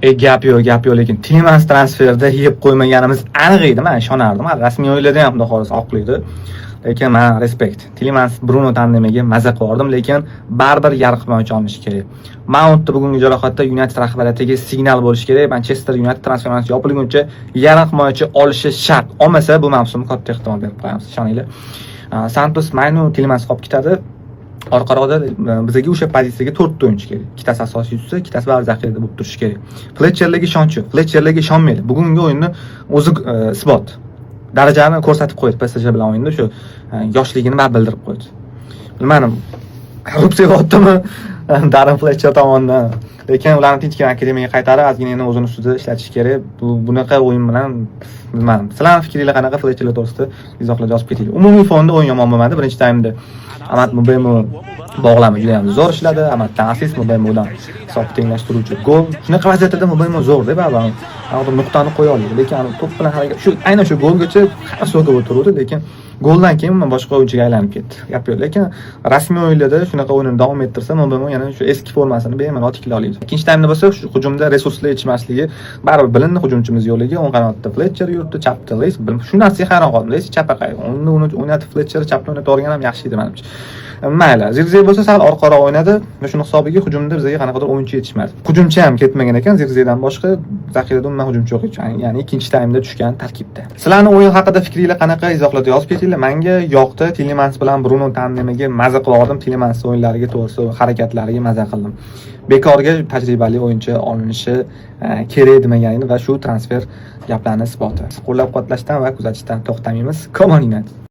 E, gap yo'q, gap yo'q, lekin Tillemans transferida yeb qo'ymaganimiz aniq edi, man ishonardim. Hali rasmiy o'yinlarda ham, xudo xohlasa, oqlaydi. Lekin man respekt. Tillemans Bruno tandemiga maza qildim, lekin baribir yarim himoyachi olinishi kerak. Mountni bugungi jarohatda United rahbariyatiga signal bo'lishi kerak. Manchester United transfer yopilguncha yarim himoyachi olishi shart. Olmasa, bu mavsum katta ehtimol berib qo'yamiz, ishoninglar. Santos, Maynu, Tillemans qolib ketadi. Orqaroqda bizaga o'sha pozitsiyaga to'rtta o'yinchi kerak. Ikkitasi asosiy tutsa, ikkitasi baribir zaxirada bo'lib turishi kerak. Fletcherlarga ishonch yo'q. Fletcherlarga ishonmaydi. Bugungi o'yinni o'zi isbot. Darajani ko'rsatib qo'ydi PSG bilan o'yinda, shu yoshligini baribir bildirib qo'ydi. Bilmadim, korrupsiya bo'lyaptimi Darren Fletcher tomonidan. Lekin ularni tinchgina akademiyaga qaytarib, ozgina yana o'zini ustida ishlatish kerak. Bu bunaqa o'yin bilan, bilmadim. Sizlarning fikringlar qanaqa Fletcherlar to'g'risida, izohlarda yozib ketinglar. Umumiy fonda o'yin yomon bo'lmadi. Birinchi taymda Amad Mbeumo bog'lami juda ham zo'r ishladi. Amaddan assist, Mbeumodan hisobni tenglashtiruvchi gol. Shunaqa vaziyatlarda Mbeumo zo'rda baribir. Anaqa nuqtani qo'ya oladi. Lekin ana to'p bilan harakat shu aynan shu golgacha so'kib o'tiruvdi, lekin goldan keyin umuman boshqa o'yinchiga aylanib ketdi. Gap yo'q. Lekin rasmiy o'yinlarda shunaqa o'yinni davom ettirsa, Mbeumo yana shu eski formasini bemalol tiklay oladi. Ikkinchi taymda bo'lsa, shu hujumda resurslar yetishmasligi baribir bilindi, hujumchimiz yo'qligi. O'ng qanotda Fletcher yuribdi, chapda Leys. Shu narsaga hayron qoldim. Leys chapga qaydi. Uni o'ynatib, Fletcher chapda o'ynatib yuborgan ham yaxshi edi menimcha. Mayli, Zirkzee bo'lsa sal orqaroq o'ynadi va shuni hisobiga hujumda bizga qanaqadir o'yinchi yetishmadi. Hujumchi ham ketmagan ekan, Zirkzeedan boshqa zaxirada umuman hujumchi yo'q ekan. Ya'ni ikkinchi taymda tushgan tarkibda. Sizlarning o'yin haqida fikringlar qanaqa, izohlarda yozib ketinglar. Menga yoqdi. Tillemans bilan Bruno tandemiga maza qilib oldim. Tillemans o'yinlariga, to'g'risi, harakatlariga maza qildim. Bekorga tajribali o'yinchi olinishi kerak demagan va shu transfer gaplarni isboti. Qo'llab-quvvatlashdan va kuzatishdan to'xtamaymiz. Come on, United.